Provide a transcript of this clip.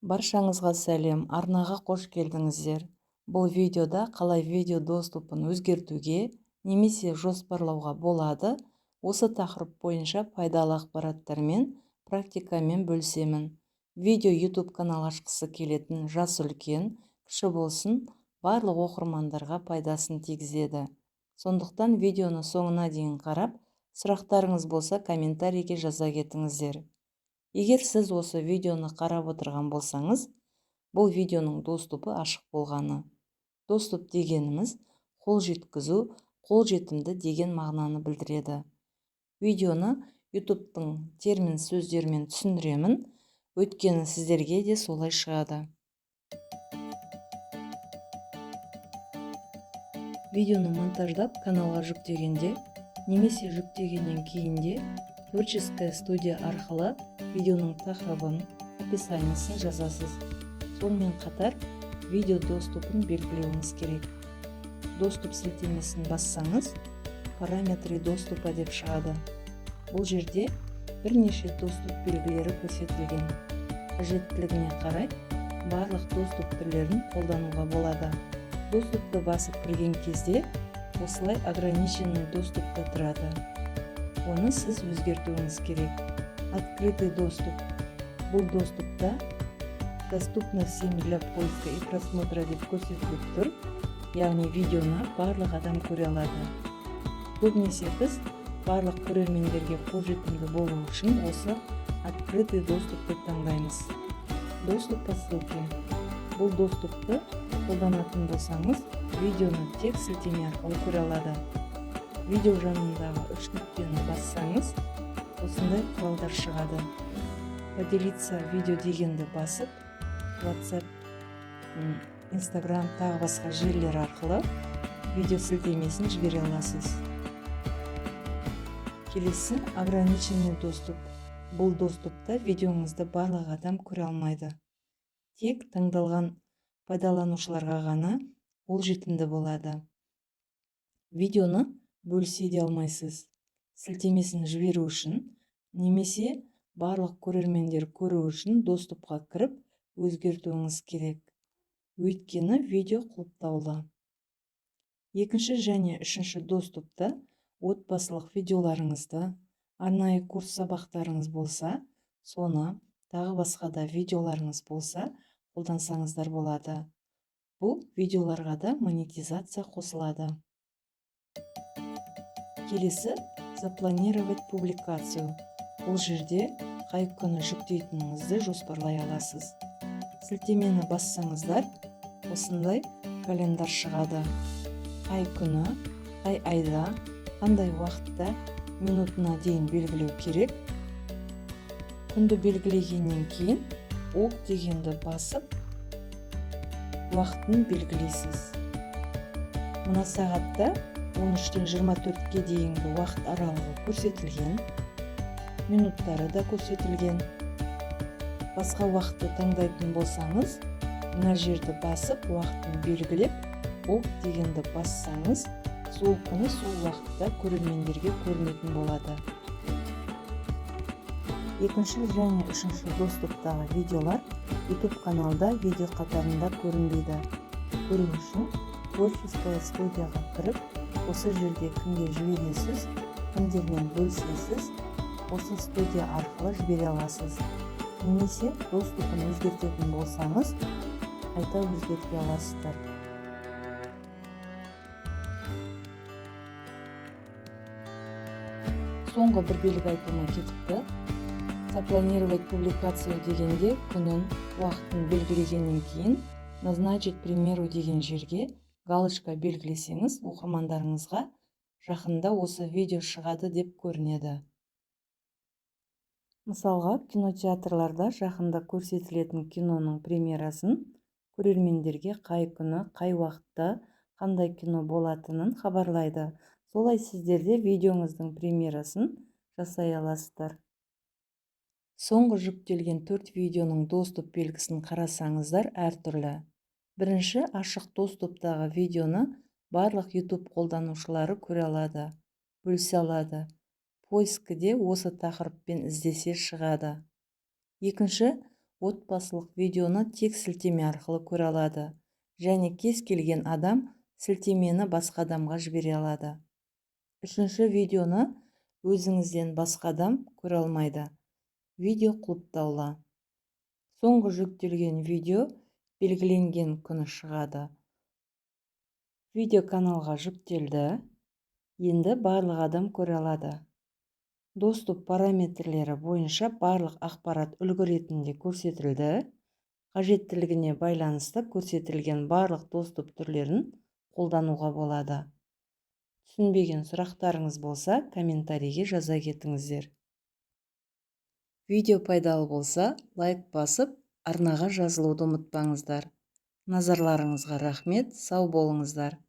Баршаңызға сәлем, арнаға қош келдіңіздер. Бұл видеода қалай видео доступын өзгертуге немесе жоспарлауға болады, осы тақырып бойынша пайдалы ақпараттармен, практикамен бөлісемін. Видео YouTube канал ашқысы келетін жас үлкен, кіші болсын, барлық оқырмандарға пайдасын тигізеді. Сондықтан видеоны соңына дейін қарап, сұрақтарыңыз болса комментарийге жаза кетіңіздер. Егер сіз осы видеоны қарап отырған болсаңыз, бұл видеоның доступы ашық болғаны. Доступ дегеніміз қол жеткізу, қол жетімді деген мағынаны білдіреді. Видеоны YouTube'тың термин сөздерімен түсіндіремін, өйткені сіздерге де солай шығады. Видеоны монтаждап каналға жүктегенде немесе жүктегеннен кейін де Творческая студия арқылы видеоның тақырыбын, описаниясын жазасыз. Сонымен қатар видео доступын белгілеуіңіз керек. Доступ сілтемесін бассаңыз, параметры доступа деп шығады. Бұл жерде бірнеше доступ белгілері көрсетілген. Қажеттілігіне қарай барлық доступ түрлерін қолдануға болады. Доступты басып кірген кезде осылай ограниченный доступта тұрады. Оны сіз өзгертуіңіз керек. Открытый доступ. Бұл доступта доступно всем для поиска и просмотра деп көрсетіліп тұр. Яғни видеоны барлық адам көре алады. Көбінесе біз барлық көрермендерге қолжетімді болу үшін осы открытый доступты таңдаймыз. Доступ по ссылке. Бұл доступты қолданатын болсаңыз, видеоны тек сілтеме арқылы көре алады. Видео жанындағы үш нүктені бассаңыз, осындай құралдар шығады. Поделиться видео дегенді басып, WhatsApp, Instagram тағы басқа желілер арқылы видео сілтемесін жібере аласыз. Келесі ограниченный доступ. Бұл доступта видеоңызды барлық адам көре алмайды. Тек таңдалған пайдаланушыларға ғана қолжетімді болады. Видеоны бөлісе де алмайсыз. Сілтемесін жіберу үшін немесе барлық көрермендер көру үшін доступқа кіріп өзгертуіңіз керек. Өйткені видео құлыптаулы. Екінші және үшінші доступта отбасылық видеоларыңызды, арнайы курс сабақтарыңыз болса, соны, тағы басқа да видеоларыңыз болса, қолдансаңыздар болады. Бұл видеоларға да монетизация қосылады. Келесі запланировать публикацию. Бұл жерде қай күні жүктейтініңізді жоспарлай аласыз. Сілтемені бассаңыздар, осындай календарь шығады. Қай күні, қай айда, қандай уақытта, минутына дейін белгілеу керек. Күнді белгілегеннен кейін ок дегенді басып, уақытын белгілейсіз. Мына сағатта 13-тен 24-ке дейінгі уақыт аралығы көрсетілген, минуттары да көрсетілген. Басқа уақытты таңдайтын болсаңыз, мына жерді басып, уақытын белгілеп, ок дегенді бассаңыз, сол күні сол уақытта көрермендерге көрінетін болады. Екінші және үшінші доступтағы видеолар YouTube каналда видео қатарында көрінбейді. Көру үшін Творческая студияға кіріп, осы жерде кімге жібересіз, кімдермен бөлісесіз, осы студия арқылы жібере аласыз. Немесе доступын өзгертетін болсаңыз, қайта өзгерте аласыздар. Соңғы бір белгі айтылмай кетіпті. Запланировать публикацию дегенде күнін, уақытын белгілегеннен кейін назначить премьеру деген жерге галочка белгілесеңіз, оқырмандарыңызға жақында осы видео шығады деп көрінеді. Мысалға, кинотеатрларда жақында көрсетілетін киноның премьерасын көрермендерге қай күні, қай уақытта, қандай кино болатынын хабарлайды. Солай сіздер де видеоңыздың премьерасын жасай аласыздар. Соңғы жүктелген 4 видеоның доступ белгісін қарасаңыздар әртүрлі. Бірінші ашық доступтағы видеоны барлық YouTube қолданушылары көре алады, бөлісе алады. Поискіде осы тақырыппен іздесе шығады. Екінші Отбасылық видеоны тек сілтеме арқылы көре алады және кез келген адам сілтемені басқа адамға жібере алады. Үшінші видеоны өзіңізден басқа адам көре алмайды. Видео құлыптаулы. Соңғы жүктелген видео белгіленген күні шығады. Видео каналға жүктелді, енді барлық адам көре алады. Доступ параметрлері бойынша барлық ақпарат үлгі ретінде көрсетілді. Қажеттілігіне байланысты көрсетілген барлық доступ түрлерін қолдануға болады. Түсінбеген сұрақтарыңыз болса, комментарийге жаза кетіңіздер. Видео пайдалы болса, лайк басып, арнаға жазылуды ұмытпаңыздар. Назарларыңызға рахмет, сау болыңыздар.